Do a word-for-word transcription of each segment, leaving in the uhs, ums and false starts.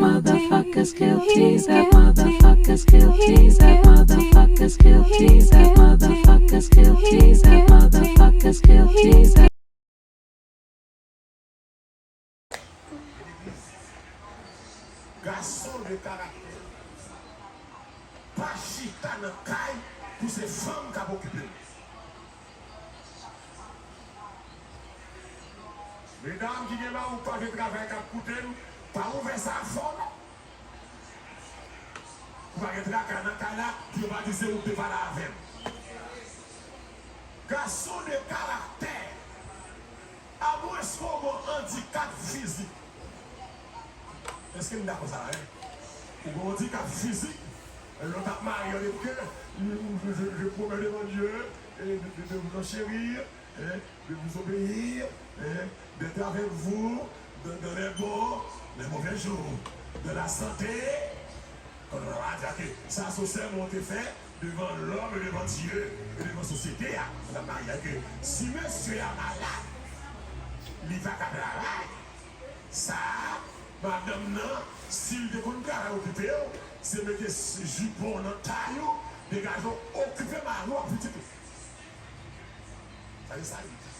Motherfuckers kill T Z. Motherfuckers kill T Z. Motherfuckers kill T Z. Motherfuckers kill T Z. Motherfuckers kill T Z. Gason de karaktè. Pa chita nan kay pou se fanm k ap okipe w. Medam ki gen mari ou pa vle travay k ap koute m, pa ouvè sa a fò non. Pou pa gen traka nan kay la, pou yo pa di se ou ki te pale avè m. Gason de karaktè. Amwenske w gen yon andikap fizik. Èske n dakò sa la, en? Ou gen yon andikap fizik, lè w t ap marye, lè w te, je, je, je promets devant Dieu, et de, de, de vous enchérir, hein, de vous obéir, hein, d'être avec vous dans, dans les bons, les mauvais jours, dans la santé, Kòm nou va di ke sa se sèman w te fè devan lòm e devan Dye e devan sosyete a. Sa vle di ke si mesye a malad, li pa ka travay. Sa a, madanm nan, si l te konn travay okipe w, se mete s-, jipon w nan tay ou, degaje w, okipe mari w ak pitit ou. Sa se sa li di.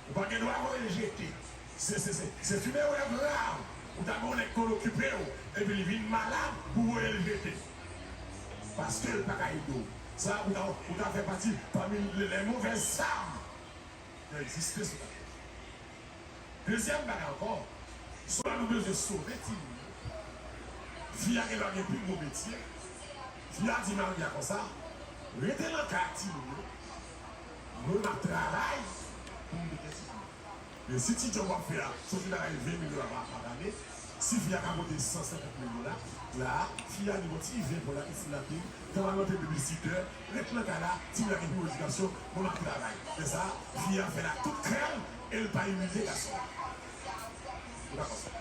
Ou pa gen dwa voye l jete. Se, se, se, se yon erè grav. Ou ta gen yon nèg konn okipe w, epi li vin malad, pou voye l jete. Paske l pa ka ede w. Sa, ou ta, ou ta fè pati pami les, les mauvaises âmes ki egziste sou latè. Dezyèm bagay ankò, swa nou bezwen sove timoun yo. Fi a gen dwa gen pi gwo metye. Fi a di mari a konsa, rete nan kay ak timoun yo. Mwen, m ap travay pou m te gen timoun. Men si ti djòb w ap fè a, se w fin travay ven mil dola pa, pa lane, si fi a ka pote san senkant mil dola, la a, fi a li gon ti ven pou l la, isi la, pi, tan w al monte bebisitè, ret nan kay la, timoun la gen pi bon edikasyon, mwen m ap travay. Lè sa a, fi a fè l ak tout kè l, e l pa imilye gason an. Ou dakò sa?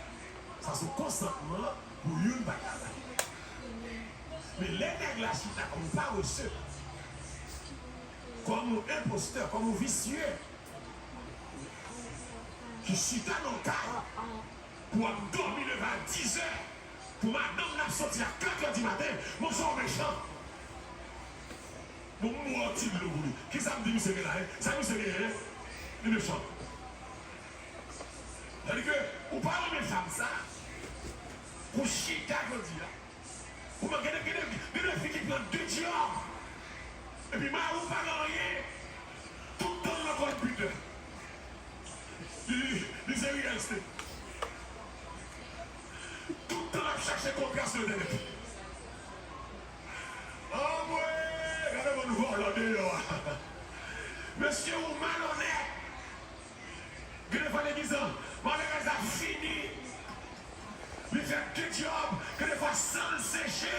Sa se konsantman pou youn pa travay. Men lè nèg la chita kòm yon parese, kòm yon enpostè, kòm yon visye, ki chita nan kay pou ap dòmi leve a dizè, pou madanm nan ap soti a katrè di maten, monchè, w mechan. Bon, m wè w ti dlo pou li. Kisa m di misye gen la, en? Sa misye genyen, en? Li mechan. Tandike ou pa renmen fanm sa pou chita jodi a. Ou pa gen de, gen de, gen de fi ki pran de djòb. Epi mari w pa gen anyen. Tout tan l nan konpitè. Li, li, li se real estate. Tout tan l ap chache kontra sou entènèt. Anmwe, gade moun vòlò deyò a. Mesye, ou malonèt. Gen de fwa legliz lan, malerèz la fini. Li fè de djòb, gen de fwa san l seche.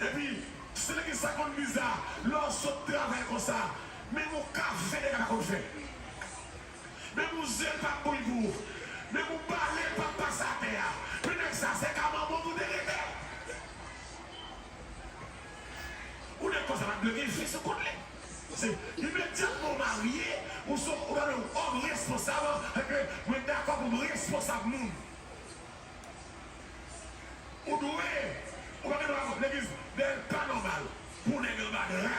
Epi, se legliz sa konn biza, lè w sot travay konsa, menm yon kafe nèg la pa konn fè. Menm yon ze l p ap bouyi pou ou. Menm yon bale l p ap pase atè a. Men nèg sa, se ka manman w pou te rete. Ou nèg konsa pa t dwe gen vi sou kont li. Se imedyatman w marye, ou se, ou ta dwe yon òm responsab, paske mwen dakò pou m responsab moun. Ou dwe, ou pa gen dwa legliz, dèyè l pa nòmal pou nèg anba dra.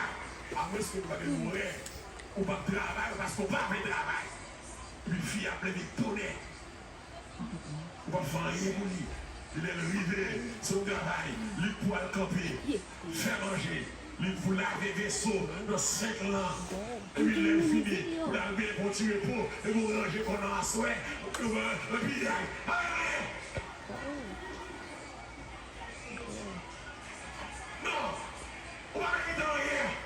Amwenske ou pa gen yon rè, ou p ap travay paske ou pa vle travay. Epi fi a ap leve bonè. Ou p ap fè anyen pou li. Lè l rive sou travay, li k pou al kanpe, fè manje, li k pou lave veso nan senk lan. Epi lè l fini, pou l al byen pran ti repo, epi w ranje kò nan aswè, epi ay, ay, ay. Non! Ou pa merite anyen!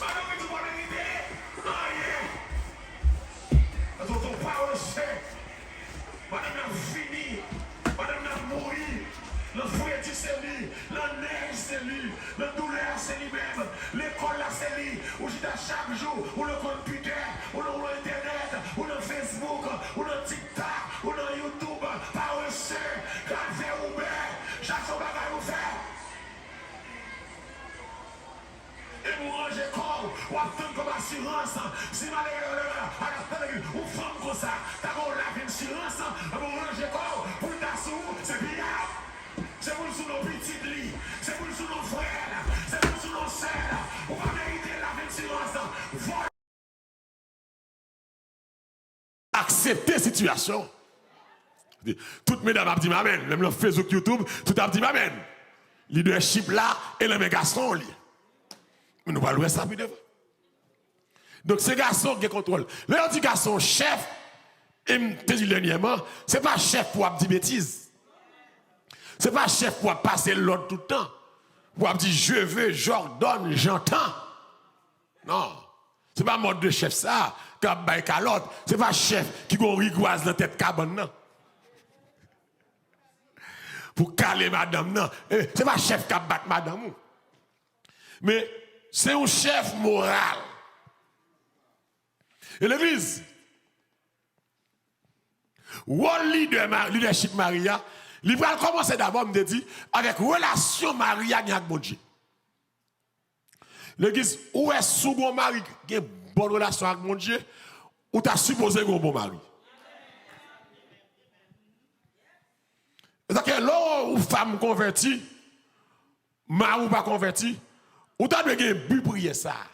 Madan Ritou pa merite anyen! Tonton parese! Madanm nan fini! Madanm nan mouri! Nan fredi se li! Nan nèj se li! Nan doulè a se li menm! Lekòl la se li! Ou chita chak jou! Ou nan konpitè! Ou nan, ou nan entènèt! Ou nan Facebook! Ou nan TikTok! Ou nan YouTube! Parese! K al fè Uber! Chache yon bagay ou fè! Epi w ranje kò w, w ap tann kòb asirans. Si malere, ou fanm konsa, ta gen yon life insurance, epi w ranje kò w pou l ta Se piyay. Se pou l sou non pitit li. Se pou l sou non frè l. Se pou l sou non sè l. Ou pa merite lavi m silans. Vòlè. Aksepte sitiyasyon. Tout medam ap di m amèn. Menm nan Facebook, YouTube, tout ap di m amèn. Lidèchip la e nan men gason li. Men nou pral wè sa pi devan. Donk, se gason ki gen kontwòl. Lè yo di gason chèf, e m te di dènyèman, se pa chèf pou ap di betiz. Se pa chèf pou ap pase lòd tout tan. Pou ap di, je veux, j'ordonne, j'entends. Non. Se pa mòd de chèf sa k ap bay kalòt. Se pa chèf ki gon rigwaz nan tèt kabann nan pou kale madanm nan. E, se pa chèf k ap bat madanm ou. Men, se yon chèf moral. E legliz, wòl lidè, ma-, lidèchip mari a, li pral kòmanse dabò, m te di, avèk relasyon mari a gen ak Bondye. Legliz, ou wè, si w gen yon mari ki gen bòn relasyon ak Bondye, ou ta sipoze gen yon bon mari. Sètadi, lè yon fanm konvèti, mari w pa konvèti, ou ta dwe gen bi priyè sa a.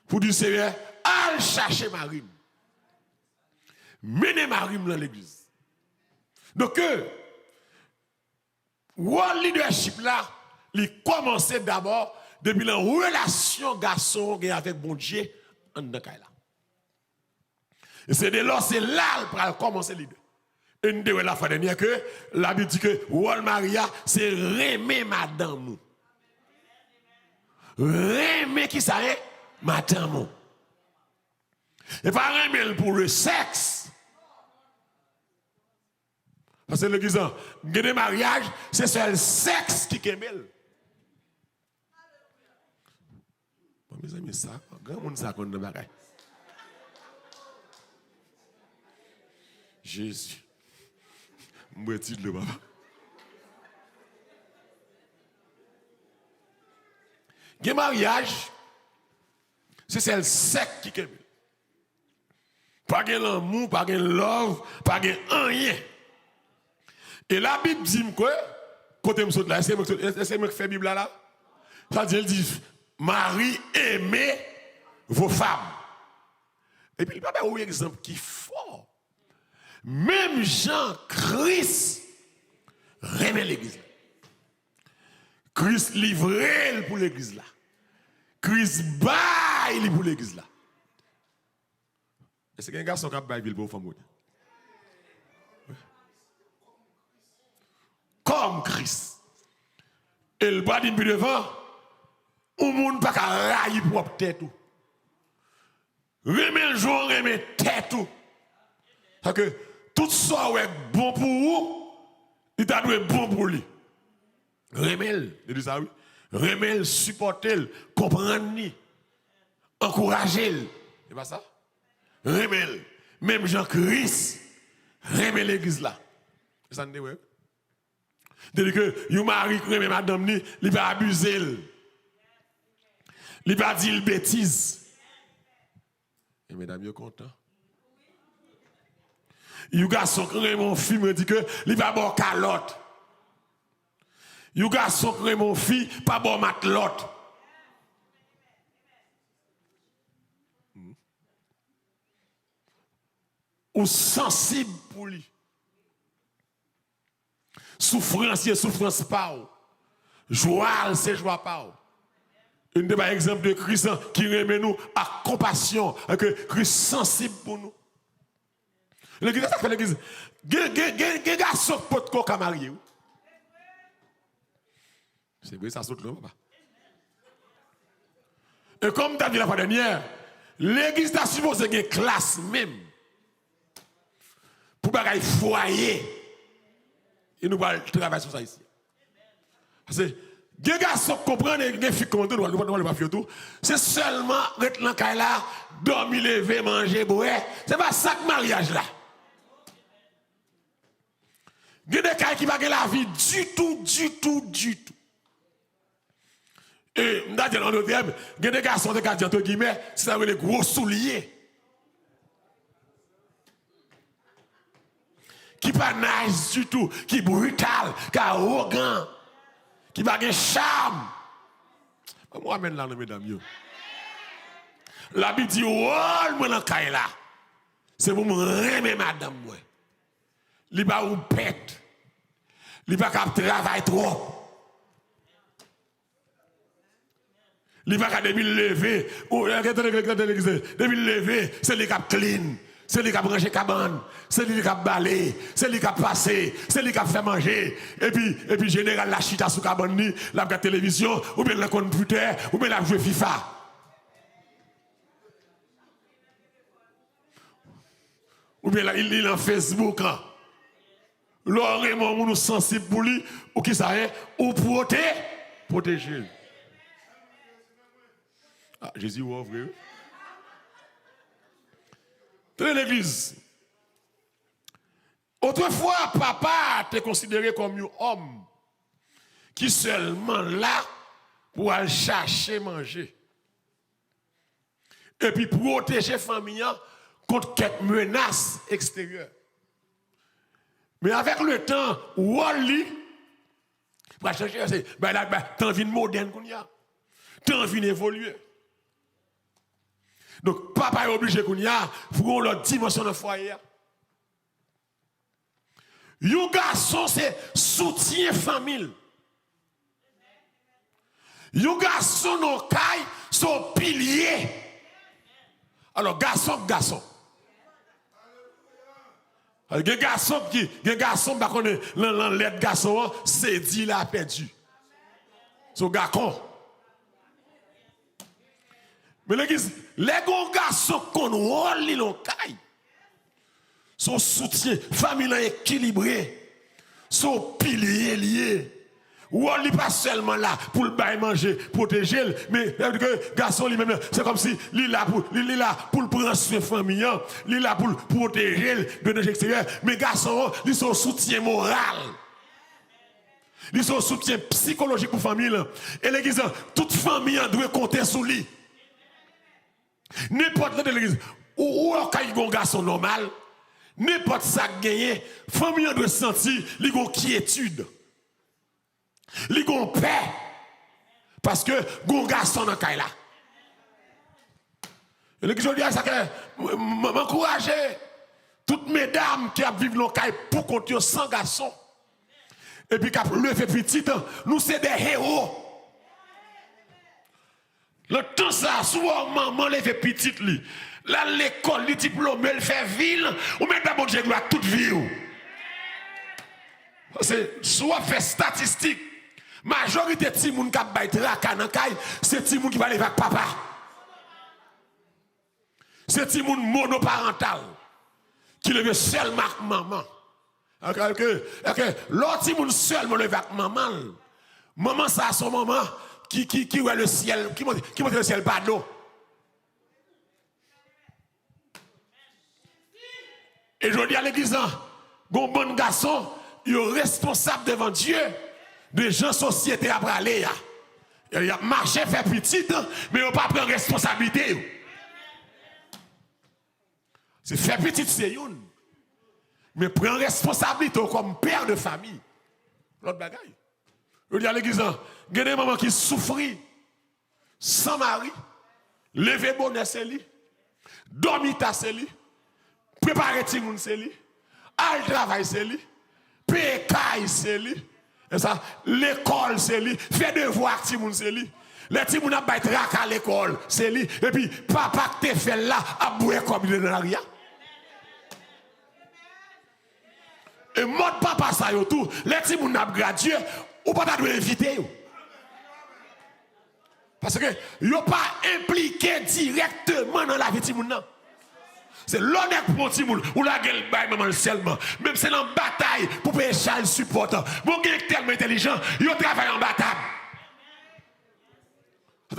Pou di, Senyè, al chache mari m. Mennen mari m nan legliz. Donk, wòl lidèchip la, li kòmanse dabò depi nan relasyon gason an gen avèk Bondye anndan kay la. E se de lò, se la l pral kòmanse lidè. E n te wè lafwa dènyè ke Labib di ke wòl mari a, se renmen madanm ou. Renmen kisa e? Madanm ou. E pa renmen l pou le sèks. Paske legliz lan, gen de maryaj, se sèl sèks ki kenbe l. Bon, mezanmi, sa, granmoun sa konn nan bagay. Jezi. M bwè ti dlo, papa. Gen maryaj, se sèl sèks ki kenbe l. Pa gen lanmou, pa gen love, pa gen anyen. E Labib di m ke, kote m sot la, èske mwen, èske mwen k fè Bib la la? Sa di, l di, mari, aimez vos femmes. Epi li pa bay yon egzanp ki fò. Menm jan Kris renmen legliz la. Kris livre l pou legliz la. Kris bay li pou legliz la. Èske gen gason k ap bay vi l pou fanm ou? Kòm Kris. E l pral di n pi devan, yon moun pa ka rayi pwòp tèt ou. Renmen l jan w renmen tèt ou. Sa ke tout sa w wè k bon pou ou, li ta dwe bon pou li. Renmen l, li di sa wi. Renmen l, sipòte l, konprann li, ankouraje l. Se pa sa? Renmen l. Menm jan Kris renmen legliz la. Se sa n te wè. Li te di ke yon mari ki renmen madanm li, li pa abize l. Li pa di l betiz. E medam yo kontan. Yon gason ki renmen yon fi, mwen di ke li pa ba w kalòt. Yon gason ki renmen yon fi, pa ba w matlòt. Ou sansib pou li. Soufrans ye soufrans pa w. Jwa l se jwa pa w. E n te bay egzanp de Kris lan ki renmen nou ak konpasyon, ke Kris sansib pou nou. Legliz, sa k fè legliz. Gen, gen, gen, gen gason k potko ka marye wi. Se vre, sa sot lwen, papa. E kòm m t ap di lafwa dènyè, legliz ta sipoze gen klas menm pou bagay fwaye. E nou pral travay sou sa isi. Paske gen gason k konprann e gen fi k konprann tou, nou pral, nou pral, nou pral pa fi yo tou. Se sèlman ret nan kay la, dòmi, leve, manje, bwè. Se pa sa k maryaj la. Gen de kay ki pa gen lavi ditou, ditou, ditou. E, m ta di an dòt tèm, gen de gason te ka di, antre gimè, se sa yo rele gwo soulye. ki pa nice ditou, ki brital, ki awogan, ki pa gen cham. Ban m yon amèn la non, medam yo. Labib di wòl mwen nan kay la, se pou m renmen madanm mwen. Li pa yon pèt. Li pa ka ap travay twòp. Li pa ka depi l leve. Ou, eh, tande, tande, tande, tande, depi l leve, se li k ap clean. Se li k ap ranje kabann. Se li k ap bale. Se li k ap pase. Se li k ap fè manje. Epi, epi jeneral la chita sou kabann li, l ap gad televizyon, oubyen l nan konpitè, oubyen l ap jwe fifa. Oubyen la, li, li nan Facebook an. Lè w renmen yon moun, ou sansib pou li, ou ki sa ye, ou pwote, pwoteje l. Ah, Jezi wè w vre, wi. Tande legliz. Otrefwa, papa te konsidere kòm yon òm ki sèlman la pou al chache manje epi pwoteje fanmi an kont kèk menas eksteryè. Men avèk letan, wòl li pral chanje, se bagay la, tan vin modèn kounye a. Tan vin evolye. Donk, papa yo oblije kounye a pran yon lòt dimansyon nan fwaye a. Yon gason se soutyen fanmi l. Yon gason nan kay se yon pilye. Alò, gason k gason. Gen gason ki, gen gason, m pa konnen, nan, nan lèt gason an, se di la pèdi. Se yon gakon. Men legliz, lè gen yon gason k konn wòl li nan kay, se yon soutyen, fanmi lan ekilibre, se yon pilye li ye. Wòl li pa sèlman la pou l bay manje, pwoteje l, men sa vle di ke gason li menm, se kòmsi li la pou, li, li la pou l pran swen fanmi an, li la pou l pwoteje l de danje eksteryè. Men gason an, li se yon soutyen moral. Li se yon soutyen sikolojik pou fanmi l. E legliz lan, tout fanmi an dwe konte sou li. Nenpòt, tande legliz, ou, ou wè yon kay ki gen yon gason nòmal, nenpòt sa k genyen, fanmi an dwe santi li gen yon kyetid. Li gen yon pè. Paske gen yon gason nan kay la. E legliz jodi a, sa ke m, m, m ankouraje tout medam ki ap viv nan kay poukont yo san gason, epi k ap leve pitit, nou se de ewo. Nan tan sa a, si w wè yon manman leve pitit li, l al lekòl, li diplome, l fè vi l, ou mèt ba Bondye glwa tout vi w. Paske si w ap fè estatistik, majorite timoun k ap bay traka nan kay, se timoun ki pa leve ak papa. Se timoun monoparantal ki leve sèlman ak manman. Alò ke, alò ke, lè yon timoun sèlman leve ak manman l, manman sa a se yon manman ki, ki, ki wè lesyèl, ki monte, ki monte lesyèl pa do. E jodi a legliz lan, gen yon bann gason, yo responsab devan Dye de jan sosyete a prale a. Y ap mache fè pitit, men yo pa pran responsablite yo. Se fè pitit se youn. Men pran responsablite w kòm pè de fami, lòt bagay. Jodi a legliz lan, gen de manman ki soufri san mari, leve bonè se li, dòmi ta se li, prepare timoun se li, al travay se li, peye kay se li, e sa, lekòl se li, fè devwa ak timoun se li. Lè timoun ap bay traka lekòl, se li. Epi papa k te fè l la ap bwè kòb li nan lari a. E mòd papa sa yo tou, lè timoun nan ap gradye, ou pa ta dwe envite yo. Paske yo pa enplike dirèkteman nan lavi timoun nan. Se lè w nèk pran timoun, ou lage l bay manman l sèlman. Menm se nan batay pou peye child support. Bon, gen tèlman entèlijan, yo travay anba tab.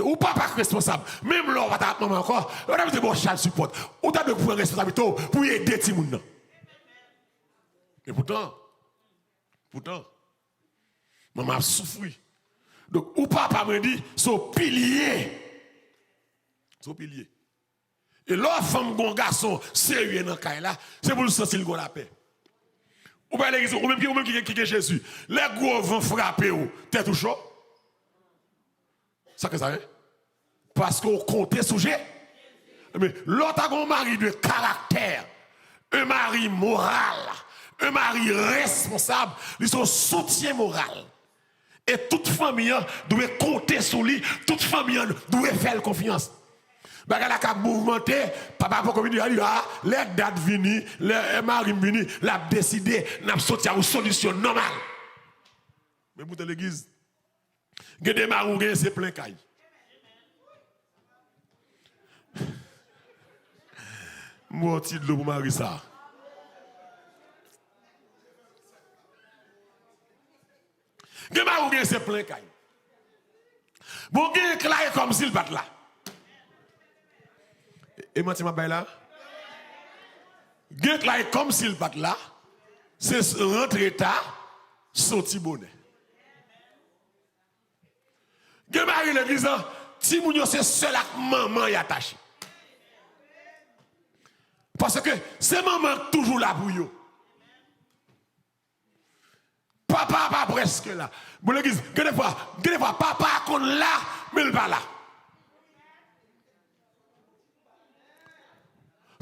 Ou papa k responsab. Menm lè w pa ta ak manman ankò, yo ta mete bon child support. Ou ta dwe pran responsablite w pou ede timoun nan. E poutan, poutan, manman ap soufri. Donk, ou papa, mwen di, se yon pilye. Se yon pilye. E lè w fanm gen yon gason serye nan kay la, se pou l santi l gen lapè. Ou pa legliz, ou menm ki, ou menm ki, ki gen Jezi. Lè gwo van frape w, tèt ou cho? Sa k fè sa, en? Paske w konte sou Je. Men, lè w ta gen yon mari de karaktè, yon mari moral, yon mari responsab, li se yon soutyen moral. E tout fanmi an dwe konte sou li, tout fanmi an dwe fè l konfyans. Bagay la ka mouvmante, papa poko vini, a di, a, lè dat vini, lè, eh, mari m vini, l ap deside, n ap soti a yon solisyon nòmal. Men poutan legliz, gen de mari ou genyen se plen kay. M bwè yon ti dlo pou mari sa. Gen mari ou genyen se plen kay. Bon, gen k la e kòmsi l pa t la. E manti m ap bay la? Gen k la e kòmsi l pa t la, se rantre ta, soti bonè. Gen mari legliz lan, timoun yo se sèl ak manman y atache. Paske se manman k toujou la pou yo. Papa pa prèske la. Bon, legliz, gen de fwa, gen de fwa, papa konn la, men l pa la.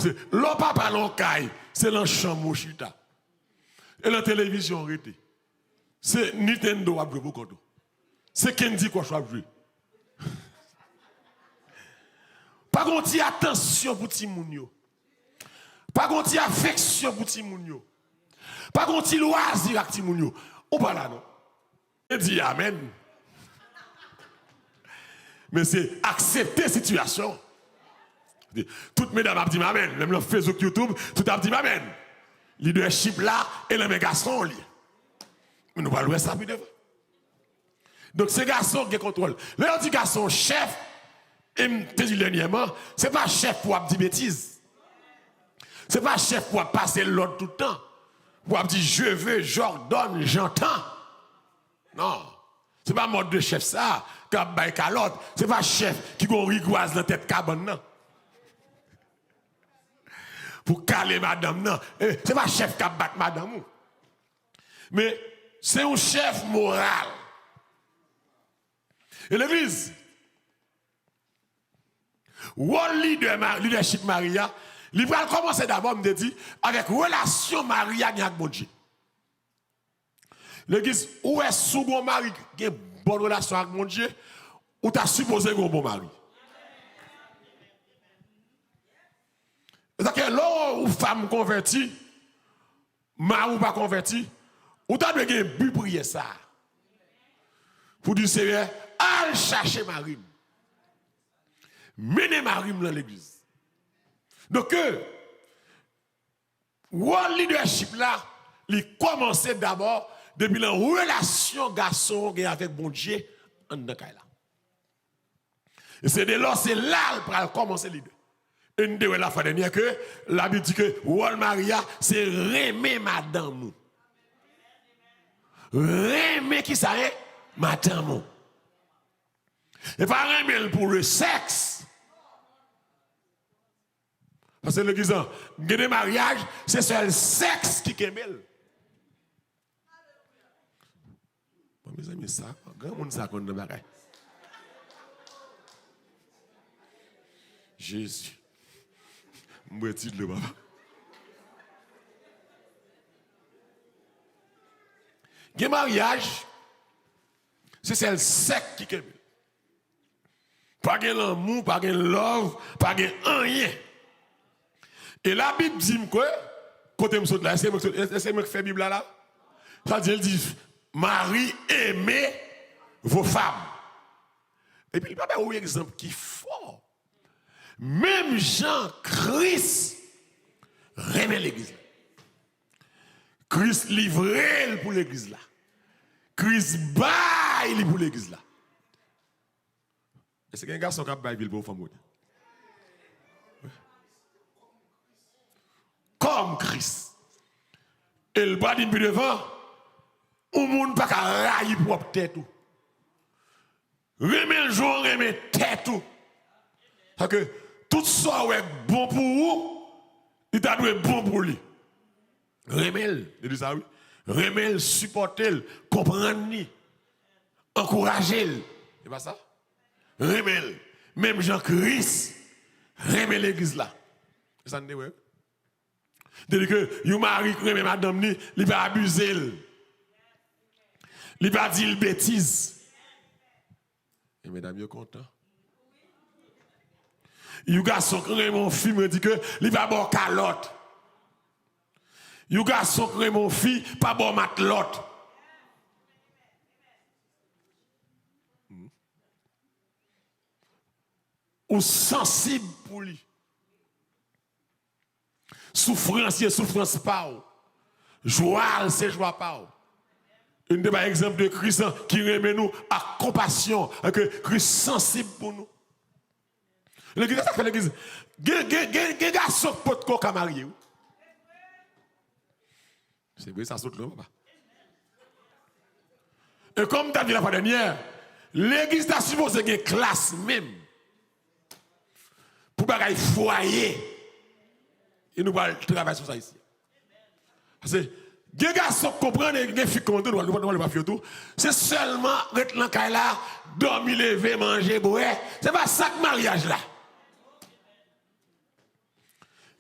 Se, lè w papa lan kay, se lan chanm ou chita. E lan televizyon w rete. Se Nintendo w ap jwe pou kont ou. Se Candy Crush w ap jwe. Pa gen yon ti atansyon pou timoun yo. Pa gen yon ti afeksyon pou timoun yo. Pa gen yon ti lwazi ak timoun yo. Ou pa la non. E di amèn. Men se aksepte sitiyasyon. Tout medam ap di m amèn. Menm lan Facebook, YouTube, tout ap di m amèn. Lidèchip la, e nan men gason li. Men nou pral wè sa pi devan. Donk, se gason ki gen kontwòl. Lè yo di gason chèf, e m te di dènyèman, se pa chèf pou ap di betiz. Se pa chèf pou ap pase lòd tout tan. Pou ap di, "Je veux, j'ordonne, j'entends." Non. Se pa mòd de chèf sa k ap bay kalòt. Se pa chèf ki gon rigwaz nan tèt kabann nan. Pou kale madanm nan. E, se pa chèf k ap bat madanm ou. Men, se yon chèf moral. E legliz, wòl lidè, ma-, lidèchip mari a, li pral kòmanse dabò, m te di, avèk relasyon mari a gen ak Bondye. Legliz, ou wè, si w gon mari ki gen bòn relasyon ak Bondye, ou ta sipoze gon bon mari. Sètadi, lè w fanm konvèti, mari w pa konvèti, ou ta dwe gen bi priyè sa a. Pou di, "Senyè, al chache mari m. Mennen mari m lan legliz." Donk, wòl lidèchip la, li kòmanse dabò depi lan relasyon gason an gen avèk Bondye anndan kay la. E se de lò, se la l pral kòmanse lidè. E n te wè lafwa dènyè ke Labib di ke wòl mari a, se renmen madanm ou. Renmen kisa, en? Madanm ou. E pa renmen l pou le sèks. Paske legliz lan, gen de maryaj, se sèl sèks ki kenbe l. Bon, mezanmi, sa, granmoun sa konn nan bagay. Jezi. M bwè ti dlo, papa. Gen maryaj, se sèl sèks ki kenbe l. Pa gen lanmou, pa gen love, pa gen anyen. E Labib di m ke, kote m sot la, èske mwen, èske mwen k fè Bib la la? Sa di, l di, "Mari, aimez vos femmes." Epi l pa bay yon egzanp ki fò. Menm jan Kris renmen legliz la. Kris livre l pou legliz la. Kris bay li pou legliz la. Èske gen gason k ap bay vi l pou yon fanm kote? Kòm Kris. E l pral di m pi devan, yon moun pa ka rayi pwòp tèt ou. Renmen l jan w renmen tèt ou. Sa ke tout sa w wè k bon pou ou, li ta dwe bon pou li. Renmen l, li di sa wi. Renmen l, sipòte l, konprann li, ankouraje l. Se pa sa? Renmen l. Menm jan Kris renmen legliz la. Se sa n te wè. Tandis ke yon mari ki renmen madanm li, li pa abize l. Li pa di l betiz. E medam yo kontan. Yon gason ki renmen yon fi, mwen di ke li pa ba w kalòt. Yon gason ki renmen yon fi, pa ba w matlòt. Ou sansib pou li. Soufrans ye soufrans pa w. Jwa l se jwa pa w. N te bay egzanp de Kris lan ki renmen nou ak konpasyon, ke Kris sansib pou nou. Legliz, sa k fè legliz. Gen, gen, gen, gen gason k potko ka marye, wi. Se vre, sa sot lwen, papa. E kòm m t ap di lafwa dènyè, legliz ta sipoze gen klas menm pou bagay fwaye. E nou pral travay sou sa isi. Paske gen gason k konprann e gen fi k konprann tou, nou pral, nou pral, nou pral pa fi yo tou. Se sèlman ret nan kay la, dòmi, leve, manje, bwè. Se pa sa k maryaj la.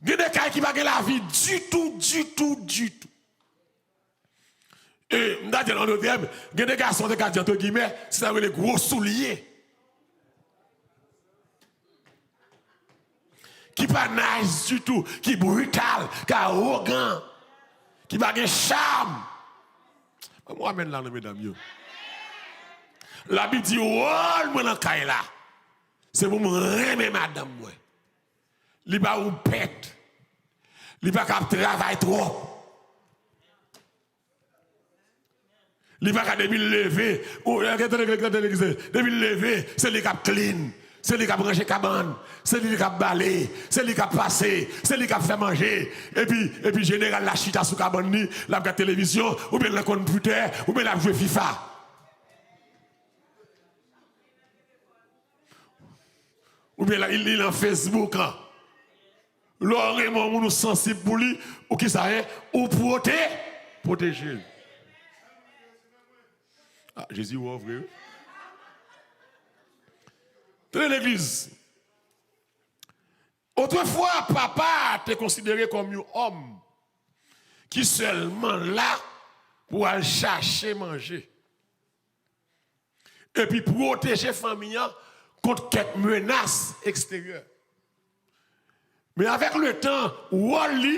Gen de kay ki pa gen lavi ditou, ditou, ditou. E, m ta di an dòt tèm, gen de gason te ka di, antre gimè, se sa yo rele gwo soulye. Ki pa nice ditou, ki brital, ki awogan, ki pa gen cham. Ban m yon amèn la non, medam yo. Labib di, wòl mwen nan kay la, se pou m renmen madanm mwen. Li pa woupèt. Li pa ka ap travay twòp. Li pa ka, depi l leve, ou, e, tande, tande, tande, tande, depi l leve, se li k ap clean, se li k ap ranje kabann, se li k ap bale, se li k ap pase, se li k ap fè manje. Epi, epi jeneral la chita sou kabann li, l ap gad televizyon, oubyen l nan konpitè, oubyen l ap jwe FIFA. Oubyen la, li, li nan Facebook an. Lè w renmen yon moun, ou sansib pou li, ou ki sa ye? Ou pwote, pwoteje l. Ah, Jezi wè w vre, wi. Tande legliz. Otrefwa, papa a te konsidere kòm yon òm ki sèlman la pou al chache manje. Epi pwoteje fanmi an kont kèk menas eksteryè. Men avèk letan, wòl li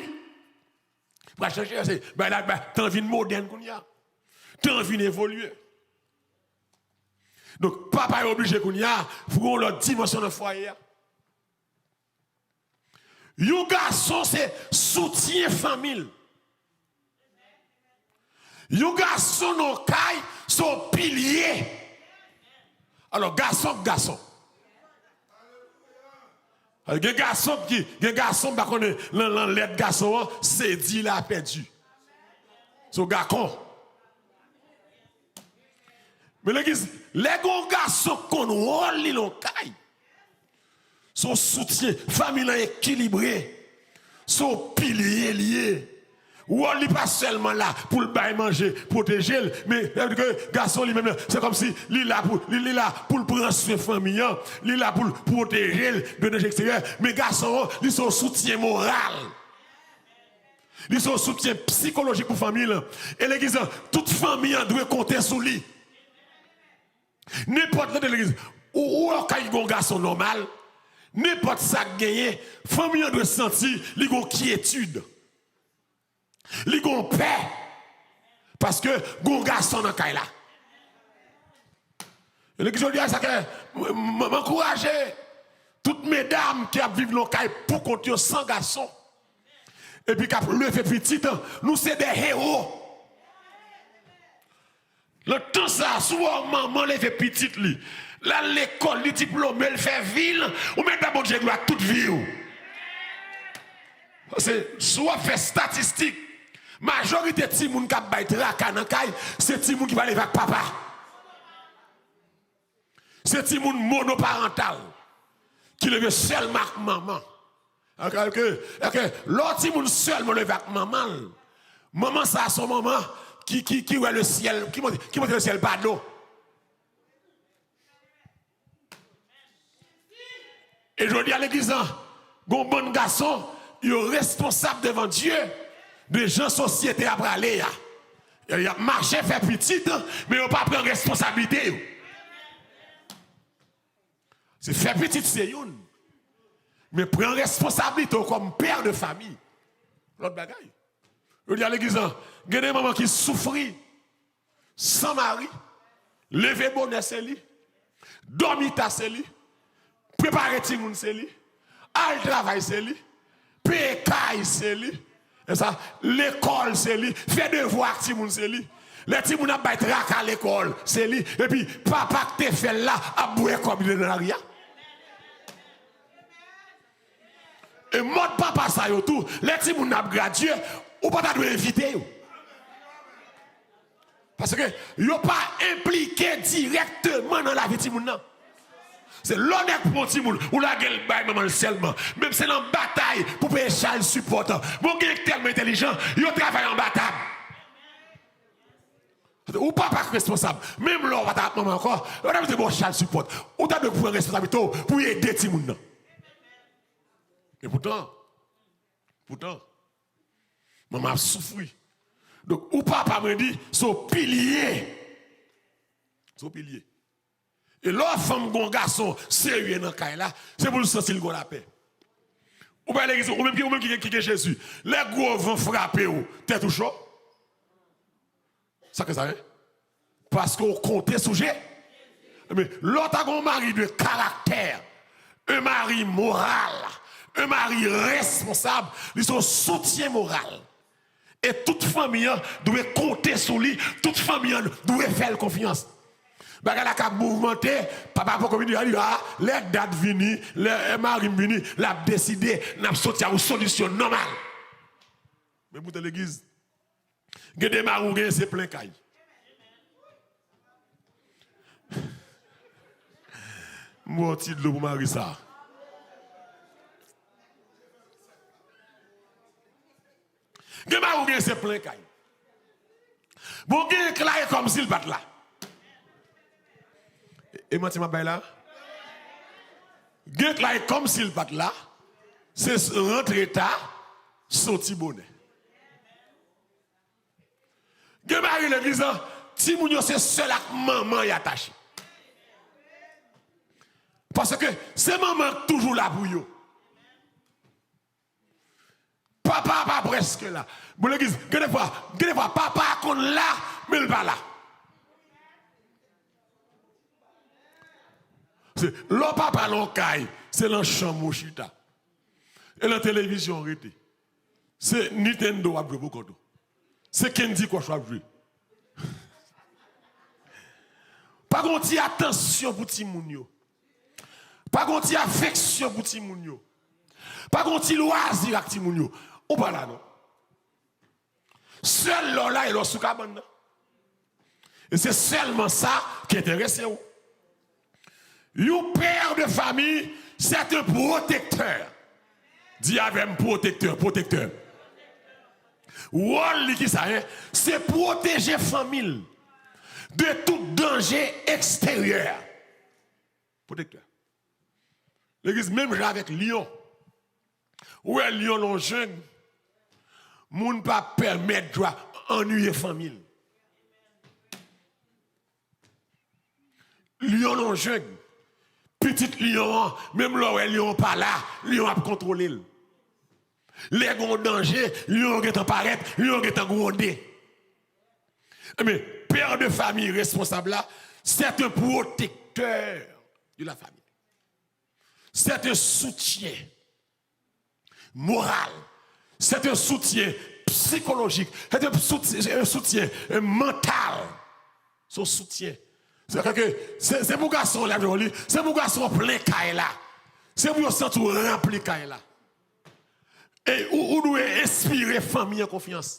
pral chanje, se, bay la, bay, tan vin modèn kounye a. Tan vin evolye. Donk, papa yo oblije kounye a pou yon lòt dimansyon nan fwaye a. Yon gason se soutyen fanmi l. Yon gason nan yon kay se yon pilye. Alò, gason k gason. Gen gason ki, gen gason, m pa konnen, nan, nan lèt gason an, se di la pèdi. Se yon gakon. Men legliz, lè gen yon gason k konn wòl li nan yon kay, se yon soutyen, fanmi lan ekilibre, se yon pilye li ye. Wòl li pa sèlman la pou l bay manje, pwoteje l, men, sa vle di ke gason li menm nan, se kòmsi li la pou, li, li la pou l pran swen fanmi an, li la pou l pwoteje l de danje eksteryè, men gason an, li se yon soutyen moral. Li se yon soutyen sikolojik pou fanmi l. E legliz lan, tout fanmi an dwe konte sou li. Nenpòt, tande legliz, ou, ou wè yon kay ki gen yon gason nòmal, nenpòt sa k genyen, fanmi an dwe santi li gen yon kyetid. Li gen yon pè. Paske gen yon gason nan kay la. E legliz jodi a, sa ke m, m, m ankouraje tout medam ki ap viv nan yon kay pou kont yo san gason. Epi k ap leve pitit, nou se de ewo. Nan tan sa a, si w wè yon manman leve pitit li, l al lekòl, li diplome, l fè vi l, ou mèt ba Bondye glwa tout vi w. Paske si w ap fè estatistik, majorite timoun k ap bay traka nan kay, se timoun ki pa leve ak papa. Se timoun monoparantal ki leve sèlman ak manman. Alò ke, alò ke, lè yon timoun sèlman leve ak manman l, manman sa a se yon manman ki, ki, ki wè le syèl, ki monte, ki monte le syèl pa do. E jodi a legliz lan, gon bann gason, yo responsab devan Dye de jan sosyete a prale a. Y ap mache fè pitit, men yo pa pran responsablite yo. Se fè pitit se youn, men pran responsablite w kòm pè de fami, lòt bagay. Jodi a legliz lan, gen de manman ki soufri san mari, leve bonè se li, dòmi ta se li, prepare timoun se li, al travay se li, peye kay se li, e sa, lekòl se li, fè devwa ak timoun se li. Lè timoun ap bay traka lekòl, se li. Epi papa k te fè l la ap bwè kòb li nan lari a. E mòd papa sa yo tou, lè timoun nan ap gradye, ou pa ta dwe envite yo. Paske yo pa enplike dirèkteman nan lavi timoun nan. Se lè w nèk pran timoun, ou lage l bay manman l sèlman. Menm se nan batay pou peye child support. Bon, gen tèlman entèlijan, yo travay anba tab. Ou papa k responsab. Menm lè w pa ta ap manman ankò, yo ta mete ba w child support. Ou ta dwe pran responsablite w pou ede timoun nan. E poutan, poutan, manman ap soufri. Donk, ou papa, mwen di, se w pilye. Se w pilye. E lè w fanm gon gason serye nan kay la, se pou l santi l gon lapè. Ou bay legliz, ou menm ki, ou menm ki, ki gen Jezi. Lè gwo van frape w, tèt ou cho? Sa k fè sa, en? Paske w konte sou Je. Men, lè w ta gon mari de karaktè, un mari moral, un mari responsab, li se yon soutyen moral. E tout fanmi an dwe konte sou li, tout fanmi an dwe fè l konfyans. Bagay la ka mouvmante, papa poko vini, a li a, lè dat vini, lè mari m vini, l ap deside, n ap soti a yon solisyon nòmal. Men poutan legliz, gen de mari ou genyen se plen kay. M bwè yon ti dlo pou mari sa. Gen mari ou genyen se plen kay. Bon, gen k la e kòmsi l pa t la. E, e manti m ap bay la? Gen k la e kòmsi l pa t la. Se s-, rantre ta, soti bonè. Gen mari legliz lan, timoun yo se sèl ak manman y atache. Paske se manman k toujou la pou yo. Papa pa prèske la. Bon, legliz, gen de fwa, gen de fwa, papa konn la, men l pa la. Se, lè w papa nan yon kay, se lan chanm ou chita. E lan televizyon w rete. Se Nintendo w ap jwe pou kont ou. Se Candy Crush w ap jwe. Pa gon ti atansyon pou timoun yo. Pa gon ti afeksyon pou timoun yo. Pa gon ti lwazi ak timoun yo. Ou pa la non. Sèl lè w la e lè w sou kabann nan. E se sèlman sa ki enterese w. Yon pè de fami, c'est un protecteur. Di avè m, pwotektè, pwotektè. Wòl li ki sa, en? Se pwoteje fanmi l de tout danje eksteryè. Pwotektè. Legliz menm jan avèk lyon. Ou wè lyon nan jeng, moun pa pèmèt jwa annuiye fanmi l. Lyon nan jeng, pitit lyon an, menm lè w wè lyon an pa la, lyon ap kontwole l. Lè gen yon danje, lyon an gentan parèt, lyon an gentan gwonde. Ebyen, pè de fami responsab la, c'est un protecteur de la famille. C'est un soutien moral. C'est un soutien psychologique. C'est un soutien, un soutien, euh, mental. Se yon soutyen. Se, se, se pou gason lè jodi, se pou gason plen kay la. Se pou yo santi w ranpli kay la. E ou, ou dwe enspire fanmi an konfyans.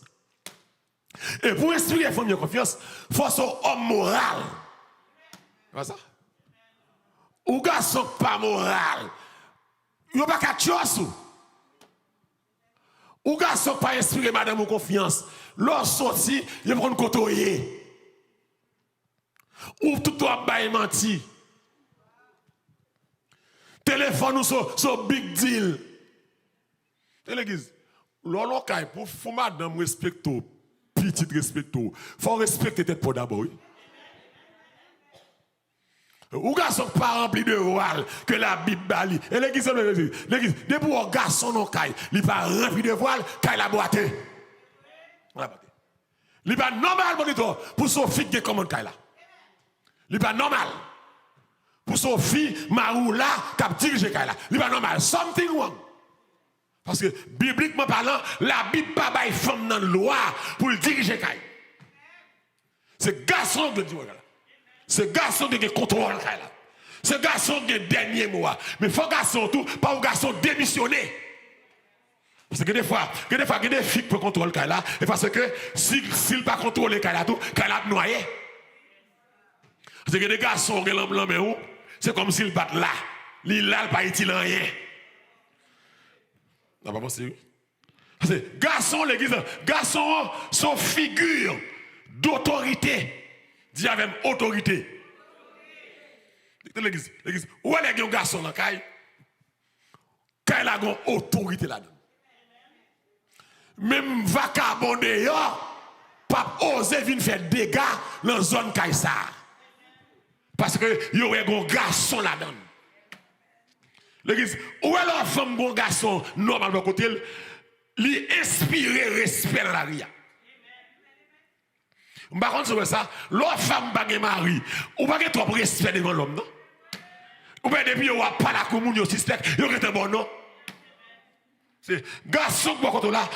E pou enspire fanmi an konfyans, fò se yon òm moral. Se pa sa? Ou gason k pa moral, yo pa ka tchòs ou. Ou gason k pa enspire madanm ou konfyans, Lè w soti, yo pa konn kote w ye. Ou tout w ap bay manti. Telefòn ou se yon big deal. E legliz, lè w nan kay, pou, pou madanm respekte w, pitit respekte w, fò w respekte tèt pa w dabò, wi. Ou gason k pa ranpli devwa l ke Labib ba li. E legliz, legliz, legliz, depi w wè gason nan kay, li pa ranpli devwa l, kay la bwate. Li pa nòmal, Bondye, pou se yon fi k gen kòmand kay la. Li pa nòmal pou se yon fi mari w la k ap dirije kay la. Li pa nòmal. Something wrong. Paske, biblikman palan, Labib pa bay fanm nan lwa pou l dirije kay. Se gason ki gen dirije kay la. Se gason ki gen kontwòl kay la. Se gason ki gen dènye mo a. Men fò gason tou, pa yon gason demisyone. Paske gen de fwa, gen de fwa, gen de fi k pran kontwòl kay la, e paske si, si l pa kontwole kay la tou, kay la ap nwaye. Paske gen de gason gen nan, nan men w, se kòmsi l pa t la. Li la, l pa itil anyen. N ap avanse, wi. Paske gason, legliz la, gason an se yon figi dotorite. Di avè m, otorite. Legliz, legliz. Ou wè lè gen yon gason nan kay, kay la gen otorite ladan l. Menm vakabon deyò p ap oze vin fè dega nan zòn kay sa a. Paske yo wè gen yon gason ladan l. Legliz, ou wè lè yon fanm gen yon gason nòmal bò kote l, li enspire respè nan lari a. M pa konn si w wè sa. Lè yon fanm pa gen mari, ou pa gen twòp respè devan lòm, non. Ou wè depi yo wè w ap pale ak yon moun, yo sispèk, yo gentan ba w non. Se gason k bò kote w la.